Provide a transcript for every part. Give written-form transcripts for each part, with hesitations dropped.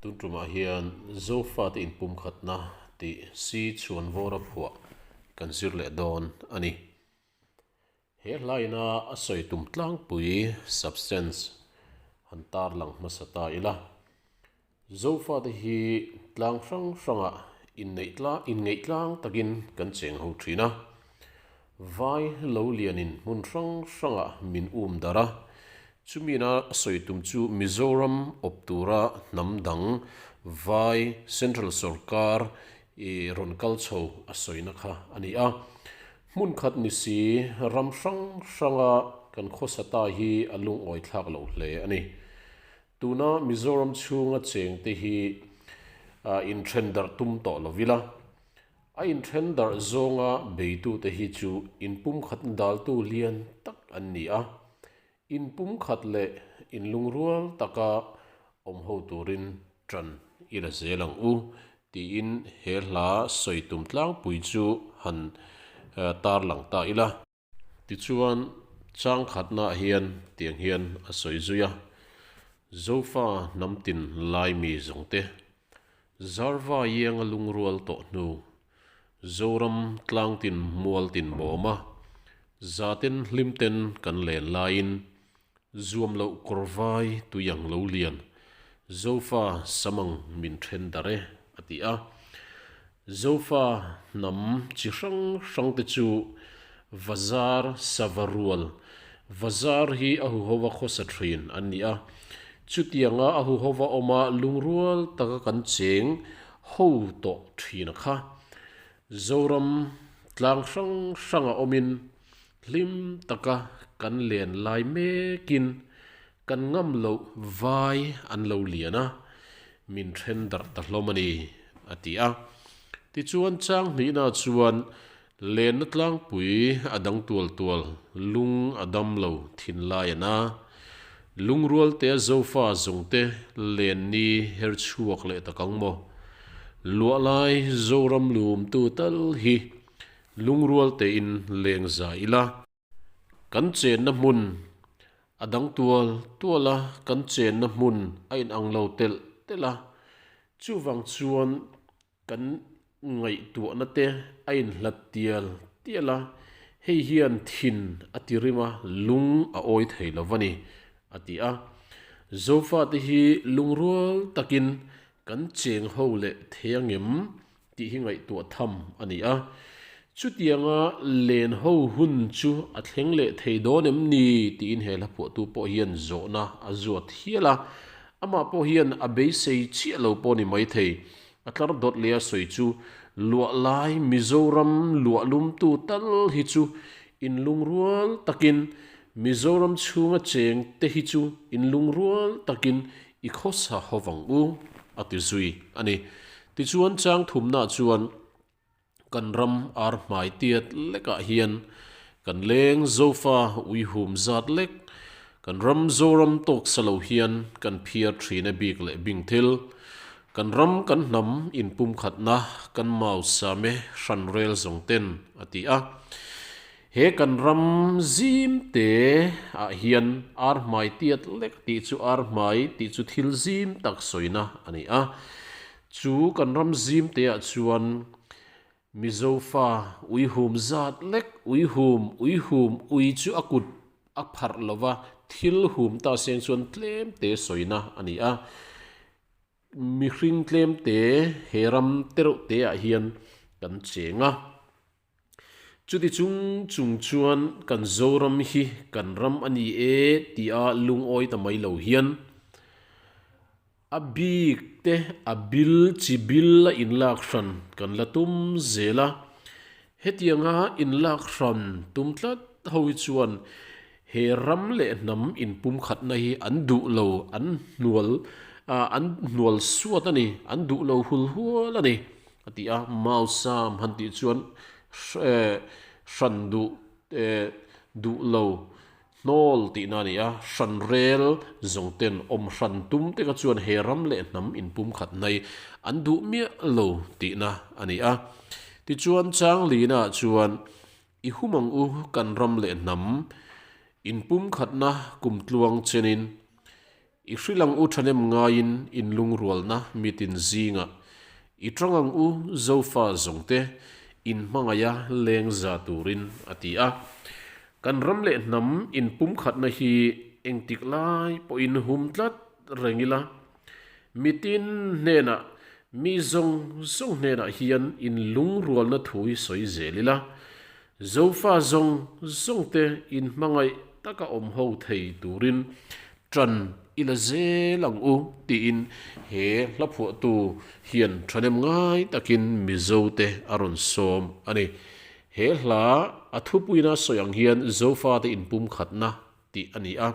Tun tumah hian Zofate inpumkhatna tih si chhuanvawra phuah kan zir leh dawn a ni. He hlaina a sawi tum tlangpui substance han tarlang hmasa ta ila. Zofate hi tlang hrang hrangah inneih tlang takin kan cheng ho thin a. Vai lo lianin hmun hrang hrangah min um darh a, chumina a sawi tum chu Mizoram awp tura hnam dang vai Central sawrkar i rawn kal chho a sawina kha a ni a. Hmun khat ni si ram hrang hranga kan khawsa ta hi a lungawi thlak loh hle a ni. Tuna Mizoram chhunga chengte hi inthen darh tum tawh lo ila, a inthen darh zawnga beitute hi chu inpumkhat daltu lian tak an ni a, inpumkhat leh inlungrual taka awm ho turin ṭan i la zel ang u tiin he hla sawi tum tlangpui chu han tarlang ta ila. Tichuan, chang khatnaah hian tiang hian a sawi zui a, Zofa hnam tin lai mi zawngte, Zarva ianga lungrual tawh hnu, Zoram tlang tin mual tin bawma, Zaten hlimten kan len laiin, Zuam loh kawr vai tui ang lo lian, Zofa samang min then dar e, a ti a. Zofa hnam chi hrang hrangte chu Vazar sava rual, Vazar hi a huhova khawsa thin an ni a. Chutianga a huhova awma lungrual taka kan cheng ho tawh thin a kha. Zoram tlang hrang hranga awmin hlim taka kan len lai mekin kan ngam loh vai an lo lian a, min then darh ta hlawm a ni, a ti a. Tichuan chang hnihna chuan lenna tlangpui a dang tual tual, lung a dam lo thinlai a na. Lungrualtea Zofa zawngte len ni her chhuak leh tak ang maw? Luah lai Zoram lumtu tal hi lungrualtein leng za ila. Kan chenna hmun a dang tual tual a, kan chenna hmun a inang lo telh telh a, chuvang chuan kan ngaihtuahna te a inhlat tial tial a, hei hian thin a ti rim a, lung a awi thei lo va ni, a ti a. Zofate hi lungrual takin kan cheng ho leh thei angem tih hi ngaihtuah tham a ni a. Chutianga len ho hun chu a thleng leh thei dawn em ni tiin he hla phuahtu pawh hian zawhna a zuat hial a. Amah pawh hian a beisei chiah lo pawh ni maithei. A tlar dawt leh a sawi chu luah lai Mizoram luah lumtu tal hi chu inlungrual takin Mizoram chhunga cheng te hi chu inlungrual takin I khawsa ho vang u, a ti zui a ni. Tichuan chang thumnaah chuan kan ram ar hmai tiat lekah hian kan leng Zofa uihum zat lek, kan ram Zoram tawk sa lo hian kan phiar thin e bik leh bing thil. Kan ram kan hnam inpumkhatna kan mau same hran rel zawng ten, a ti a. He kan ram zim te ah hian ar hmai tiat lek tih chu ar hmai tih chu thil zim tak sawina a ni a. Chu kan ram zim te ah chuan Mizo fa uihum zat lek uihum uihum ui chu a kut a pharh lova thil hum ta seng chuan tlem te sawina a ni a. Mihring tlem te he ram tereuh te ah hian kan cheng a. Chuti chung chung chuan kan Zoram hi kan ram a ni e tia lungawi ta mai lo hian a bik te a bil chi bil a inlak hran kan la tum zel a. Hetianga inlak hran tum tlat ho hi chuan he ram leh hnam inpumkhatna hi an duh lo, an hnual an hnual suat a ni, an duh lo hul hual a ni. A ti a, Mausam han tih chuan hran duh duh lo hnawl tihna a ni a, hran rel zawng ten awm hran tum te kha chuan he ram leh hnam inpumkhat hnai an duh miah lo tihna a ni a. Tichuan Changlina chuan I hum ang u kan ram leh hnam inpumkhatna kumtluang chenin. I hrilh ang u thahnem ngaiin inlungrualna mitin zingah i tang ang u Zofa zawngte inhmangaiha leng za turin a ti a. Kan ram leh hnam inpumkhatna hi engtik lai pawhin hum tlat reng ila, mitin hnenah mi zawng zawng hnenah hian inlungrualna thu hi sawi zel ila, Zofa zawng zawngte inhmangaih taka awm ho thei turin ṭan i la zel ang u tiin he hla phuahtu hian ṭhahnem ngai takin Mizote a rawn sawm a ni. He hla a thupuina sawi ang hian Zofate inpumkhatna tih a ni a.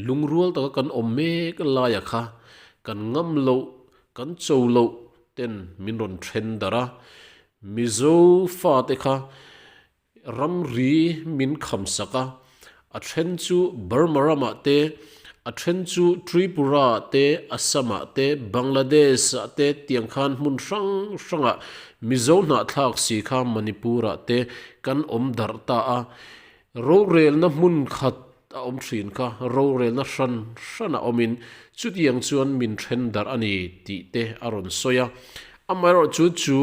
Lungrual taka kan awm mek laia kha kan ngam loh, kan cho loh ten min rawn then darh a. Mizo fate kha ramri min kham sak a, a then chu Burma ramah te, a then chu Tripura ah te, Assam ah te, Bangladesh ah te tiang khan hmun hrang hrangah Mizo hnahthlak si kha Manipur ah te kan awm darh ta a. Rorelna hmun khat a awm thin kha rorelna hran hran a awmin chutiang chuan min then darh a ni tih te a rawn sawi a. Amaherawhchu chu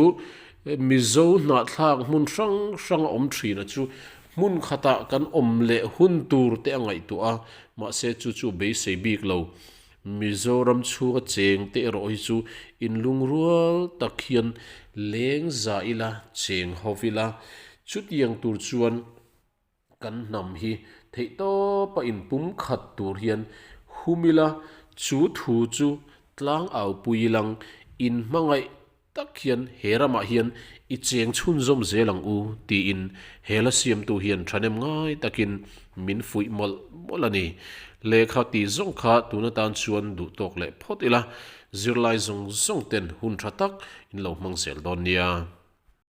Mizo hnahthlak hmun hrang hrang a awm thin a chu hmun khatah kan awm leh hun tur te a ngaihtuah a, mahse chu chu beisei bik lo. Mizoram chhunga cheng te erawh hi chu inlungrual tak hian leng za ila, cheng ho ila, chutiang tur chuan kan hnam hi theihtawpa inpumkhat tur hian hum ila, chu thu chu tlang aupui ilang inhmangaih tak hian he ramah hian i cheng chhunzawm zel ang u tiin he la siamtu hian thahnem ngai takin min fuih mawlh mawlh a ni. Lehkha tih zawng kha tun atan chuan duh tawk leh phawt ila, zirlai zawng zawng ten hun tha tak in lo hmang zel dawn nia.